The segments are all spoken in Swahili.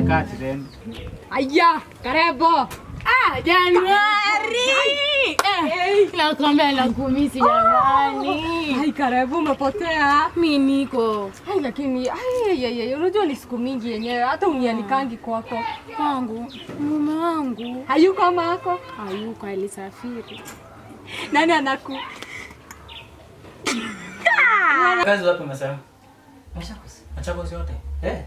Kaa trend. Aya, karibu. Ah, Januari. Eh, nakwambia nakumisi jamani. Ai, karibu, umepotea. Mi niko Ai, lakini ai, ai, ai, unajua ni siku mingi yenyewe hata unialikangi kwako. Kwangu, mume wangu Hayuko ama ako? Hayuko, alisafiri. Nani anaku? Kazi wapi umesema? Machakos. Machakos yote. Eh.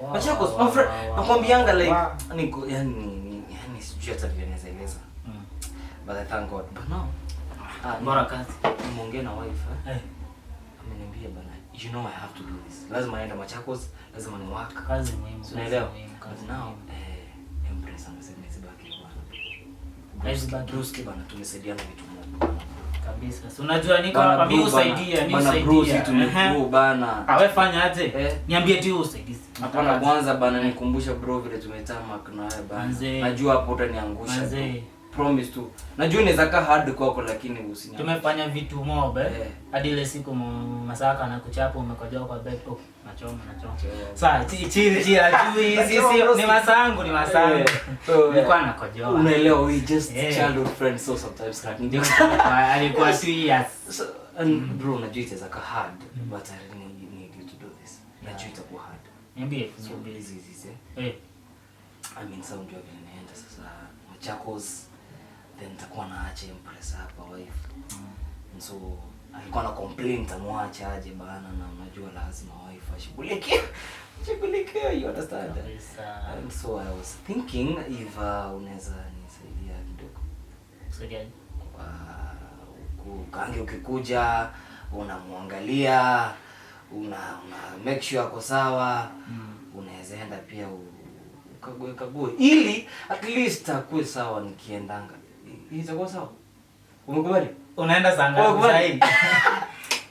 Wow, Machakos, wow, my friend, wow, nakwambianga like wow. niko yani sijui hata vile naweza eleza. But I thank God. But now, ah, Bora kazi. Nimeongea na wife, eh. Eh, Ameniambia bana, you know I have to do this. Lazima aende Machakos, lazima ni work. Kazi muhimu. Kazi Unaelewa? muhimu, kazi But now, muhimu. eh, Empress amesema nisibaki bana. Haiwezi baki. Bruce bana, tumesaidiana vitu mob. Kabisa. Si unajua niko Bana, hapa mimi bro, bana. usaidia, ni Bana, bro, usaidia. si tumegrow bana. Ah, wewe fanya aje? Eh. Niambie tu usaidizi. Hapana, kwanza bana nikumbusha bro vile tumetamak na wewe bana. Manze. Najua hapo utaniangusha. Manze. Bro. Promise tu. Najua inaweza kaa hard kwako lakini usiniangushe. Tumefanya vitu mob, eh. Eh. Hadi ile siku Masaka anakuchapa umekojoa kwa bed. Oh, nachoma nachoma. Choma. Sasa chill chill, ajui Nachoma, sisi bro, ni masangu ni masangu. Eh. So, Nilikuwa nakojoa. Unaelewa, we just Eh. childhood friends, so sometimes cracking jokes. Alikuwa 2 years. So, and bro, najua itaweza kaa hard, but I really need you to do this. Najua itakuwa hard. Niambie, So niambie. please, easy, eh. Eh, I mean, sasa unajua vile naenda sasa Machakos, then nitakuwa naacha Empress hapa wife. And so alikuwa na complain tamwacha aje bana, na unajua lazima wife ashughulikie shughulikie, you understand? Kabisa. And so I was thinking if unaweza nisaidia kidogo. Kusaidiaje? Kange ukikuja unamwangalia, una make sure ako sawa. Unaweza enda pia ukague kague ili at least akuwe sawa nikiendanga. Itakuwa sawa, umekubali? Unaenda saa ngapi Umekubali? sasa hivi?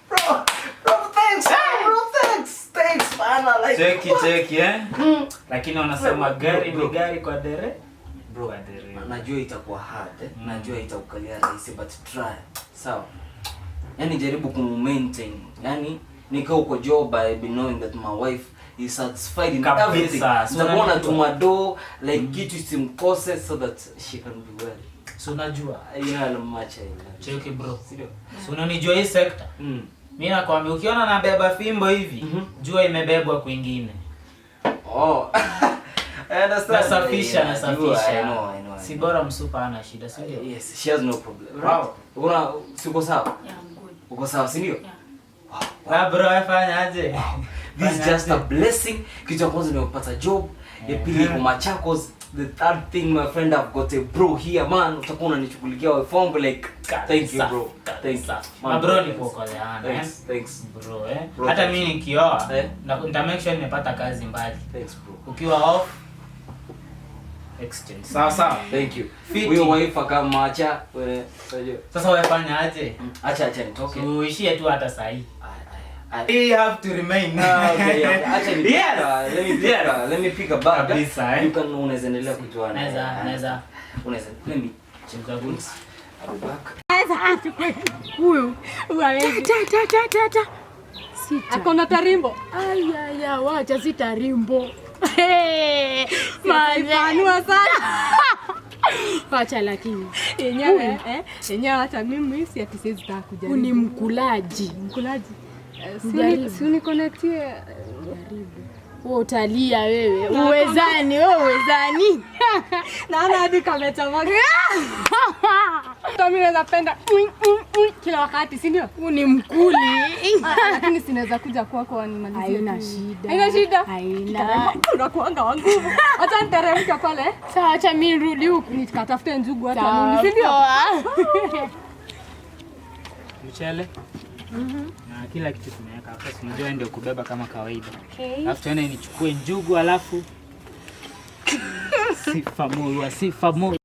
Bro, bro, thanks, bro, thanks, thanks bana, like Cheki cheki, eh. Lakini wanasema Bro, gari bro. ni gari kwa dere. Bro, Kwa dereva. najua itakuwa hard, eh? Najua itakukalia rahisi, but try, sawa? Yani jaribu kumaintain, yani nikiwa uko job, I be knowing that my wife is satisfied in Kabisa, everything. si Nitakuwa unanijua. natuma do like kitu isimkose so that she can be well. Si unajua. You know how much I love you. Cheki bro. Sindio? Si unanijua hii sector. Mimi nakwambia ukiona nabeba fimbo hivi, jua imebebwa kwingine. Oh, I understand. Nasafisha, Yeah, nasafisha. I know, I know, I Si know. bora msupa ana shida, si ndio? Yes, she has no problem. Right? Wow. Una si uko sawa? Yeah, I'm good. Uko sawa, si ndio? Yeah. Na bro, wewe fanya aje? This is Fanya just a aje? blessing. Kitu ya kwanza nimepata job, ya pili iko Machakos. The third thing, my friend, I've got a bro here, man. Utakuwa unanichukulikia wife wangu like thank you, bro. Thank you. Man, Ma bro ni thanks. kuokoleana, eh. Thanks, thanks. Bro, eh. Bro, Hata thanks. mimi nikioa, Eh? nita make sure nimepata kazi mbali. Thanks, bro. Ukiwa off, exchange. Sawa sawa. Thank you. Fiti. Huyo wife akamacha, wewe unajua. Sasa wewe fanya aje? Acha acha nitoke. Uishie tu hata sahi. Ai, ai. We have to remain. Ah, okay, okay. Acha ni Yes. let me pick Yes. let me pick a bag. Kabisa, eh. You can unaweza endelea kujuana. Naweza, naweza. Unaweza let me check Good. things. I'll be back. Huyu. Hawezi. Ta ta ta ta ta. Sita. Akona tarimbo. Aya ya, wacha si tarimbo. Hey, manze. Panua sana. Wacha lakini. Yenyewe eh, yenyewe hata mimi si ati siwezi taka kujaribu. Huyu ni mkulaji. Mkulaji. Eh, si Jaribu. uni- si uniconnectie. Jaribu. Wewe utalia wewe. Uwezani, wewe uwezani. Naona hadi kamechamaka. Hata mimi naweza penda kila wakati, si ndio? Huyu ni mkuli. Ah, lakini sinaweza kuja kwako wanimalizie Haina tu. shida. Haina shida. Haina. Unakuanga wa nguvu. Acha niteremke pale. Sawa, acha mimi nirudi huku. Nikatafute njugu hata Sawa, nini, si ndio? poa. Mchele. Na kila kitu tumeweka hapa, si unajua ndio kubeba kama kawaida. Alafu tuende nichukue njugu alafu sifa murwa, sifa murwa.